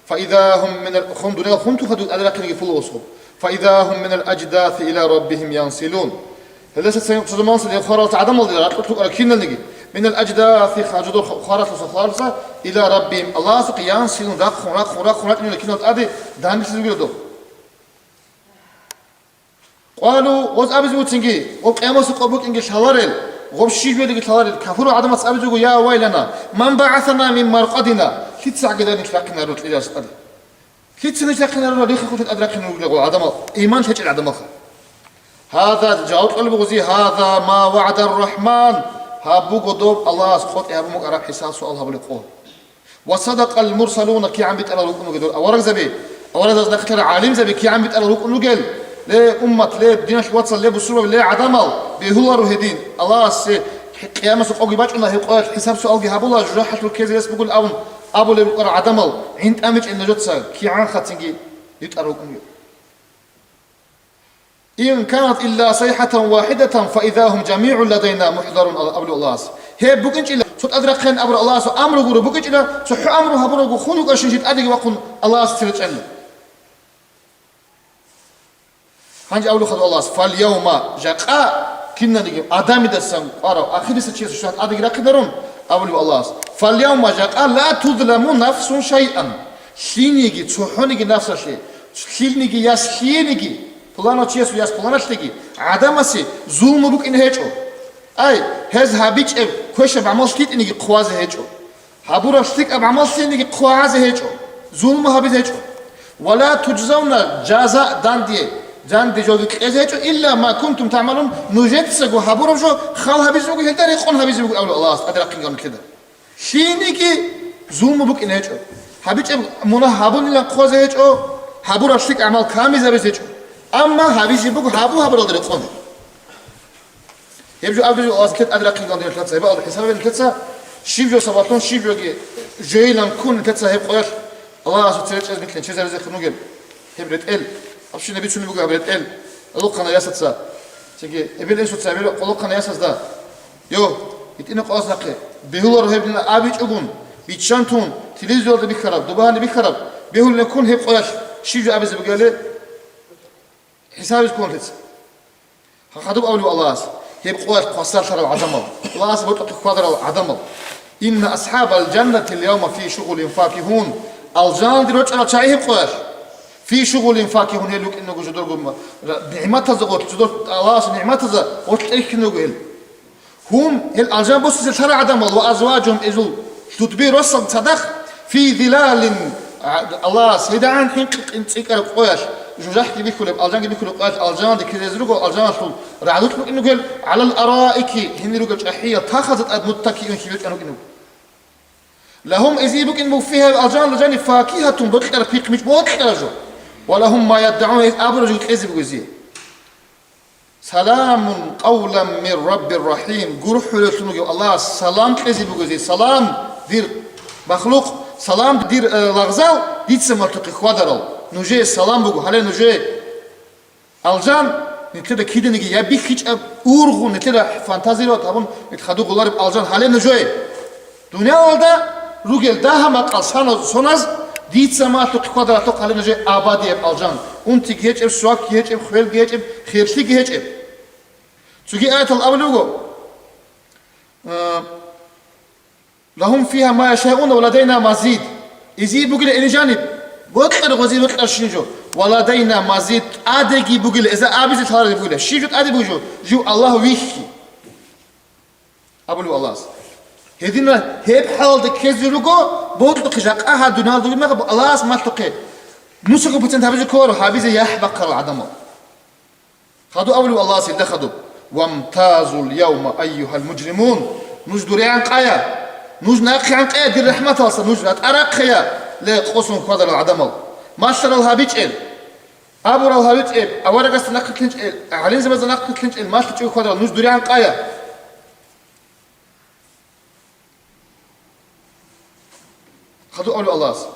Фаиза гьум минал, хун дуниял хун тухадул тӀаде рахъинеги пула осгъу. Фаиза гьум минал аждаси иля раббигьим янсилун. Гьелдаса цо заманалъ гьев хваралъа гӀадамалде ракьулъ рукӀарал киналниги. Минал аждаси хажудул хваралъуса хваралъа иля раббигьим. Аллагьасухъе янсилун рахъун, рахъун, рахъун рачӀунел кинал тӀаде данделъизе вугила доб. Къалу, гъоз абизе буцинги, гъоб къиямасеб къо букӀинги лъаларел, гъоб щиб жоялдеги лъаларел, кафурал гӀадамаца абизе буго: «Я вайлана, ман багӀасана мин маркъадина?» Лъица гӀагида нилъ рахъинаро кьижас тӀаде? Лъица нилъ рахъинаро рихха хутӀун тӀад рахъине ругел гъол гӀадамал, иман лъечӀел гӀадамалха? Гьаза, жаваб кьолеб бугози: «Гьаза ма вагӀадар рахӀман». Гьаб буго доб Аллагьас къотӀи гьабун букӀараб хӀисаб-суал гьабулеб къо. «Ва садакъал мурсалуна», кигӀан битӀарал рукӀун ругел дол аварагзаби, аварагзабаз нахъе лъарал гӀалимзаби кигӀан битӀарал рукӀун ругел, ле уммат, ле диналъ вацал, ле бусурбаби, ле гӀадамал, бегьуларо гьедин, Аллагьасе къиямасеб къоги бачӀуна, гьеб къоялъ хӀисаб-суалги гьабула, жужахӀалъур ккезе рес бугин абун абулеб рукӀарал гӀадамал, гӀин тӀамичӀел нужеца кигӀан хъацинги битӀарал рукӀун ругел. «Ин канат илла сайхӀатан вахӀидатан фаиза гьум жамигӀун ладайна мухӀзарун», — абулеб Аллагьас. Гьеб букӀинчӀила, цо тӀад рахъин абураб Аллагьасул амру гуро букӀинчӀила, цохӀо амру гьабурабго хун рукӀарщин жид тӀадеги вахъун Аллагьасе цере чӀела. Гьанже абулеб хадуб Аллагьас: «Фальявма», жакъа киналниги Адамидасан къварав ахирисев чиясул щвалъ тӀадеги рахъинарун, абулеб Аллагьас: «Фальявма», жакъа, «ла тузламу нафсун шайъан», лъиениги, цохӀониги нафсалъе, лъилниги яс лъиениги, пуланав чиясул яс пуланалъеги, гӀадамасе зулму букӀине гьечӀо. Ай, гьез гьабичӀеб квешаб гӀамал лъитӀиниги хъвазе гьечӀо. Гьабураб лъикӀаб гӀамал лъиениги хъвагӀазе гьечӀо. Зулму гьабизе гьечӀо. «Ва ла туджзавна», жаза данде, данде жоги кьезе гьечӀо, «илла ма кунтум тагӀмалун», нужецаго гьабураб жо хал гьабизе буго, гьелда рекъон гьабизе буго, абулеб Аллагьас тӀаде рахъин гьаб нилъеда. Лъиениги зулму букӀине гьечӀо. ГьабичӀеб мунагь гьабунилан хъвазе гьечӀо, гьабураб лъикӀ гӀамал камизабизе гьечӀо. Амма гьабизе буго гьабу гьабуралда рекъон. Гьеб жо абизе Аллагьас нилъеда тӀаде рахъин гьаб нилъеца, гьеб алда хӀисаб гьабе нилъеца, щиб жо сабаблъун, щиб жоги жоялъ ккун нилъеца гьеб къоялъ Аллагьасул цере чӀезе нилъ чезаризе хъун ругел. Гьеб ретӀел, вообще бицунеб буго гьаб ретӀел, гӀолохъанай ясаца, цинги эбел-инсуца, эбел къолохъанай ясазда. Йо, гьитӀинаб къоялъ нахъе, бегьуларо гьеб дина абичӀогун, биччан тун, Телевизоралда бихьараб, дуба гьаниб бихьараб, бегьулин ккун гьеб къоялъ щиб жо абизе бугебали хӀисабизе ккун лъица. Хадуб абулев Аллагьас, гьеб къоялъ хвасарлъарал гӀадамал, Аллагьас бокьухъе хьвадарал гӀадамал. Инна асхӀабал жаннатил явма фи шугъулин факигьун. Алжаналде рочӀарал чагӀи гьеб къоялъ. Фи шугъулин факигьун, гьел рукӀин руго жодорго ра-, нигӀматазда гъорлъ, жодор Аллагьас нигӀматазда гъорлъ тӀерхьин руго гьел. Гьум, гьел алжан босизе лъарал гӀадамал ва азважугьум, гьезул лъудби росал цадахъ, фи зилалин, а, Аллагьас гьедигӀан хӀинкъи-, къин-, цӀикӀкӀараб къоялъ, жужахӀги бихьулеб, алжанги бихьулеб къоялъ алжаналде ккезе руго, алжаналъул рагӀдулъ букӀин ругел, гӀалал араики, гьенир ругел чӀахӀиял тахазда тӀад муттакиун хьибечӀан рукӀин руго. Лагьум, эзие букӀин буго фигьа, алжаналда жаниб, факигьатун, бокьараб пихъ-мичӀ, бокьараб жо. Ва лагьум ма яддагӀун, гьез абураб жо кьезе буго эзие. Саламун къавлан мир Раббир рахӀим. ГурхӀулевлъун вугев Аллагьас салам кьезе бугезе. Салам, дир махлукъ, салам, дир, э, лагъзал, дица малъухъе хьвадарал. Нужее салам буго, гьале нужее алжан, нилъеда киданиги я бихьичӀеб ургъун, нилъеда фантазировать гьабун, нилъ хадур гъолареб алжан гьале нужее. Дуниялалда ругел дагьа-макъал саназ-, соназ, дица малъухъе хьвадаралъухъ гьале нужее абадияб алжан. Унтиги гьечӀеб, свакги гьечӀеб, хвелги гьечӀеб, херлъиги гьечӀеб. Цоги аятал абулеб буго, а, «Лагьум фигьа ма яшаъуна ва ладайна мазид». Эзие бугила эни жаниб, бокьараб гъозие бокьарабщин жо. «Ва ладайна мазид», тӀадеги бугила, эза абизе лъалареб бугила. Щиб жо тӀаде бугеб жо? Жив Аллагь вихьи. Абулев Аллагьас. Гьедина гьеб хӀалалда ккезе руго, бокьухъе жакъа гьаб дуниялалда вугеб мехалъ Аллагьас малъухъе. Нусаго процент гьабизе кколаро гьабизе яхӀ бахъарал гӀадамал. Хадуб абулев Аллагьас гьелда хадуб: «Вамтазул явма, айюгьал мужримун». Нуж дурегӀан къая. Нуж нахъегӀан къая дир рахӀматалдаса, нуж ратӀа рахъея, ле, къосун хьвадарал гӀадамал. Малъарал гьабичӀел, абурал гьабичӀел, аварагасда нахъе лъенчӀел, гӀалимзабазда нахъе лъенчӀел, малъичӀого хьвадарал, нуж дурегӀан къая. Хадуб абулев Аллагьас: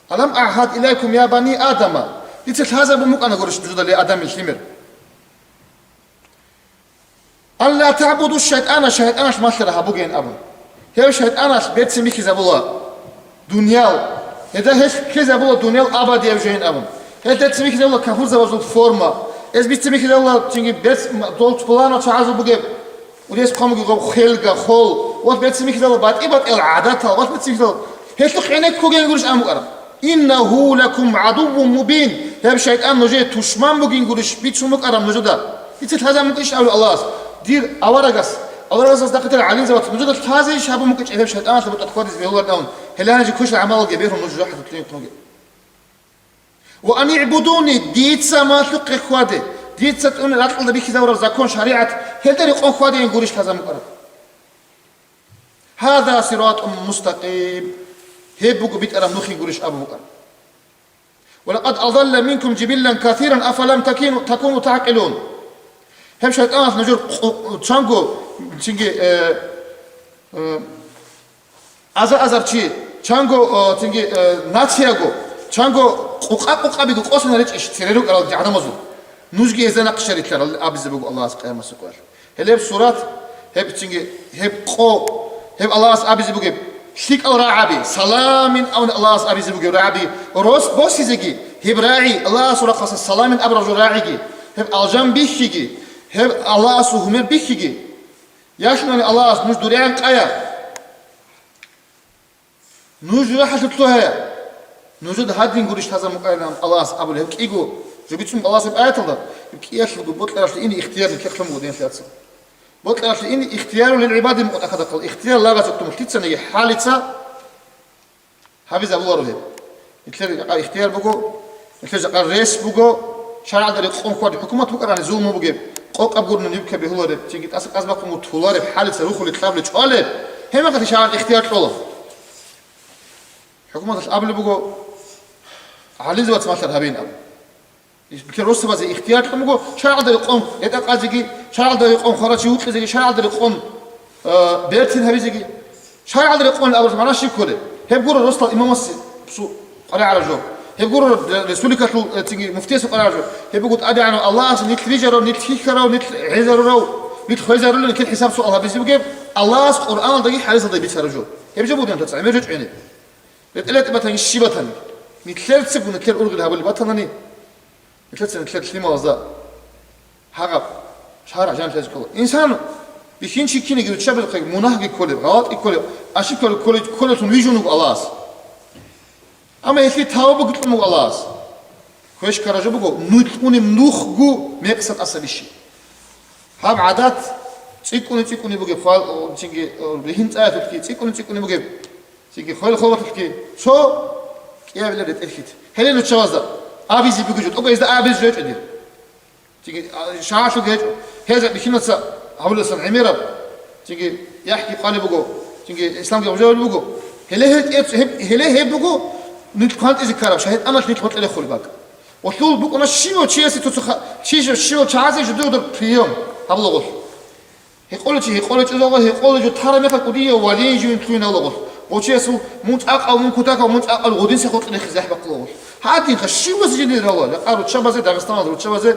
«Алам агӀгьад илайкум, я бани Адама?» Дица лъазабун букӀана гурищ нужеда, ле, Адамил лъимер. «Алла таъбуду шайтӀана», шайтӀаналъ малъараб гьабугейин абун. Гьев шайтӀаналъ берцин бихьизабула дуниял. Гьезда гьелъ ккезабула дуниял абадияб жойин абун. Гьелъ берцин бихьизабула капурзабазул форма. Гьез берцин бихьизабула цинги берц-, дол пуланал чагӀазул бугеб Урес хъван бугеб хвелга, хол, ва берцин бихьизабула батӀи-батӀиял гӀадатал, ва берцин бихьизабула. Гьелъухъ гӀенеккугейин гурищ абун букӀараб. «Иннагьу лакум гӀадуввун мубин», гьеб шайтӀан нужее тушман бугин гурищ бицун букӀараб нужеда. Дица лъазабун букӀищ абулев Аллагьас, дир аварагас, аварагасдаса нахъе лъел гӀалимзабаз нужеда лъазейищ гьабун букӀинчӀеб гьеб шайтӀаналъ бутӀа хьвадизе бегьуларин абун, гьеле гьанже квешал гӀамалалги бегьун нуж жужахӀалъур лъугьин-лъугьин. «Ва анигӀбудуни», дица малъухъе хьваде, дица цӀуне ракьалда бихьизабураб закон, шаригӀат, гьелда рекъон хьвадейин гурищ лъазабун букӀараб. «Гьаза сиратун мустакъим», гьеб буго битӀараб нухин гурищ абун букӀараб. «Ва лакъад адалла минкум жибиллан касиран, афалам такину, такуну тагӀкъилун». Гьеб шайтӀаналъ нужер къу-, чанго, цинги, э, э, аза-азар чи, чанго, э, цинги, э, нацияго, чанго къукъа-къукъабиго къосина речӀищ цере рукӀарал гӀадамазул? Нужги гьезда нахъе рилълъарал абизе буго Аллагьас къиямасеб къоялъ. Гьелеб сурат, гьеб цинги, гьеб къо, гьеб Аллагьас абизе бугеб лъикӀал рагӀаби, саламин абун Аллагьас абизе бугеб рагӀаби, рос босизеги, гьеб рагӀи Аллагьасул рахъалъа саламин абураб жо рагӀиги, гьеб алжан бихьиги, гьеб Аллагьасул гьумер бихьиги. Яхъинани Аллагьас нуж дурегӀан къая. Нуж рахӀалъур лъугьая. Нужеда гьадин гурищ лъазабун букӀарилан Аллагьас абулеб гьеб кӀиго. Жо бицун Аллагьас гьеб аяталда, гьеб кӀиялъулго бокьаралъе ине ихтияр нилъехъ лъун буго динлъи яцин. Бокьаралъе ине ихтияру лил гӀибади мукъадахъадахъал, ихтияр лагъасеб тумулъицаниги хӀалица гьабизабуларо гьеб. Нилъер жакъа ихтияр буго, нилъер жакъа рес буго, шаргӀалда рекъон хьвади хӀукумат букӀарани зулму бугеб, къокъаб гурони ниб ккаб бегьулареб, цинги тӀаса-, тӀасбахъун тулареб, хӀалица рухулеб, кьабли чӀвалеб, гьеб мехалъ шаргӀалъ ихтияр кьола. ХӀукуматалъ абулеб буго, гӀалимзабаца малъар гьабейин абун. Нилъер росабазе ихтияр кьун буго, шаргӀалда рекъон этӀа къазеги, шаргӀалда рекъон хварачи вукъизеги, шаргӀалда рекъон, э, бертин гьабизеги. ШаргӀалда рекъон абураб магӀна щиб кколеб? Гьеб гуро росдал имамас су-, къваригӀараб жо. Гьеб гуро республикалъул, э, цинги муфтиясул къваригӀараб жо. Гьеб буго ТӀадегӀанав Аллагьас нилъ рижарав, нилъ хьихьарав, нилъ гӀезарурав, нилъ хвезарулев, нилъер хӀисаб-суал гьабизе бугеб, Аллагьас Къуръаналдаги хӀадисалдаги бицараб жо. Гьеб жо бугин, цӀа гӀемер жо чӀвене. РетӀел-ретӀел батани, щиб батани, нилъерцаго нилъер ургъел гьабулеб батанани, нилъеца нилъер лъималазда гьагъаб шаргӀ жанлъизе ккола. Инсан бихьинчи кинеги руччабазухъе мунагьги кколеб, гъалатӀги кколеб, ошибкаги кколеб, кколелъун вижун вуго Аллагьас. Амма гьелъие тавбаги кьун буго Аллагьас. Квеш ккараб жо буго, нух унеб нухго мекъса тӀаса бищи. Гьаб гӀадат цӀикӀкӀуни-цӀикӀкӀуни бугеб, хвал-, о, цинги, о, ригьин цӀаялъулъги цӀикӀкӀуни-цӀикӀкӀуни бугеб, цинги хвел-хвалалъулъги цо кӀиабилеб ретӀел хьит. Гьеле нучабазда абизе бугеб жо, тӀокӀаб гьезда абизе жо гьечӀо дир. Цинги, а, шагьалъулги гьечӀо. Гьезда бихьинаца гьабуласан гӀемераб, цинги яхӀги къвалеб буго, цинги исламги гъужавулеб буго. Гьеле гьеб, гьеб, гьеле гьеб буго нилъ квантӀизе ккараб, шайтӀаналъ нилъ гъоркье рехулеб бакӀ. Гъолъул букӀуна щивав чиясе цо-цо ха-, чи-, щивав чагӀазе жидер приём гьабула гъолъ. Гьекъолев чи гьекъолев чӀезавула, гьекъолев жо тараб мехалъ кӀудияв валин живин лъугьин гьавула гъолъ. Гъов чиясул мун цӀакъав, мун кутакав, мун цӀакъав гъудинса хутӀ рехизе гьаб бакъула гъолъ. Гьадинха щивазе жидер гьавула, ракъа руччабазе, Дагъистаналда руччабазе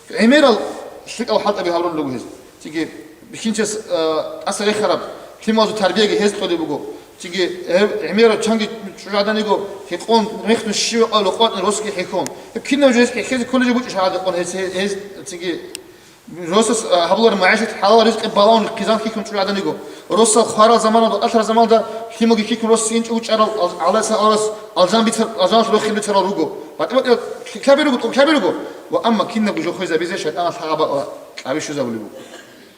гӀемерал лъикӀал хӀалтӀаби гьабурал руго гьез. Цинги бихьинчияс, а, тӀаса рехараб лъималазул тарбияги гьез кьолеб буго. Цинги гьеб гӀемерав чанги чӀужугӀаданиго гьекъон, рехун щиве къо-, рокъотӀун росги хӀехьон. Гьеб кинаб жо гьес хӀехьезе кколеб жо бучӀищ гьадекъон гьес, гьез, цинги росас, а, гьабулареб магӀишат, хӀалал ризкъи балагьун хъизан хьихьун чӀужугӀаданиго. Росал хварал заманалда, тӀатарал заманалда лъималги хьихьун рос цӀинчӀого чӀарал ал-, гӀалайгьи ссалам аварагас алжан бицар-, алжаналъ рохел бицарал руго. БатӀи-батӀиял лъикӀлъаби руго, тӀокӀлъаби руго. Ва амма кинабго жо хвезабизе шайтӀанал лъагӀаба кьаби щвезабулеб буго.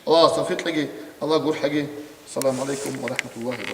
Аллагьас тавфикъ кьеги, Аллагь гурхӀаги. Ассаламу гӀалайкум ва рахӀматуллагьи ва баракатугьу.